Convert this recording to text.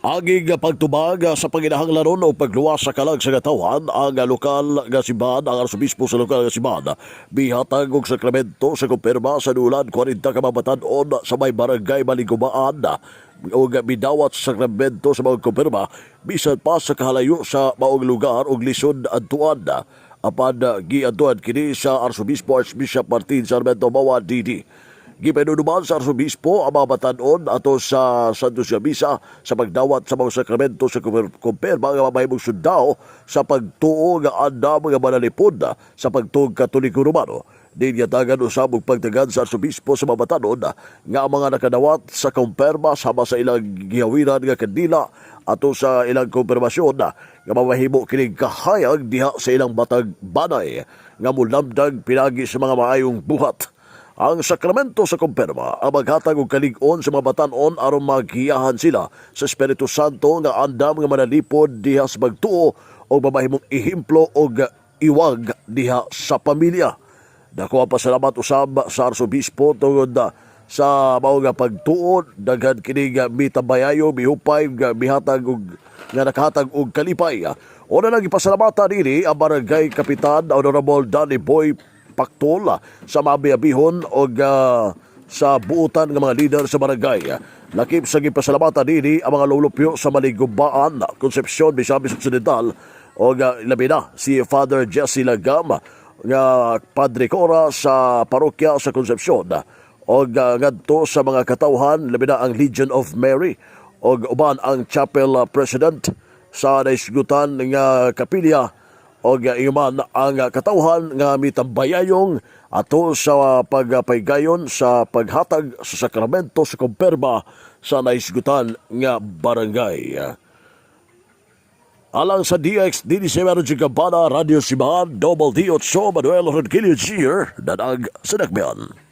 Aging pagtubag sa panginahanglanon o pagluwas sa kalag sa katawhan ang lokal nga simbahan. Ang arsobispo sa lokal nga simbahan mihatag og sakramento sa kumpirma sa dulan 40 ka mabatan-on sa may barangay Maligubaan og midawat sa sakramento sa mga kumpirma bisan pa sa kahalayo sa maong lugar og lisod adtuan. Apan giadtuan kini sa Arsobispo Archbishop Martin Sarmiento Mawa DD. Gipahinuman sa Arsobispo ang mga batan-on ato sa Santo Misa sa pagdawat sa mga sakramento sa kumpirma nga mamahimong sundao sa pagtuo nga andam nga manalipod sa pagtuo Katoliko Romano. Dinyatagan usab og pagtagan sa Arsobispo sa mga batan-on nga ang mga nakadawat sa kumpirma sama sa ilang gihawiran nga kandila ato sa ilang kumpirmasyon nga mamahimo kining kahayag diha sa ilang matag banay nga mulamdag pinagi sa mga maayong buhat. Ang sakramento sa kumpirma ang maghatag og kalig-on sa mga batan-on aron magiyahan sila sa Espiritu Santo nga andam nga manalipod diha sa pagtuo o mamahimong ehemplo og iwag diha sa pamilya. Dako ang pasalamat usab sa Arsobispo tungod sa mao nga pagtuo. Daghan kini nga mitambayayo, mihupay nga mihatag og nga nakahatag og kalipay. Una lang ipasalamatan nini ang Barangay Kapitan Honorable Danny Boy Pactol sa mabiabihon og sa buutan ng mga leader sa barangay. Lakip sa gipasalamatan nini ang mga lulupyo sa Maligubaan, Concepcion, Misamis Occidental og labi na si Father Jesse Lagam nga Padre Cora sa parokya sa Concepcion og ngadto sa mga katawhan, labi na ang Legion of Mary og uban ang Chapel President sa naisgutan nga kapilya og ingon ang katawhan nga mitambayayong ato sa pagpaygayon sa paghatag sa sakramento sa kumpirma sa naisgutan nga barangay. Alang sa DX, DDC Energy Gabana, Radio Simbahan, Double D 8, Manuel Ronquillo Jr., Danag sa Dakbayan.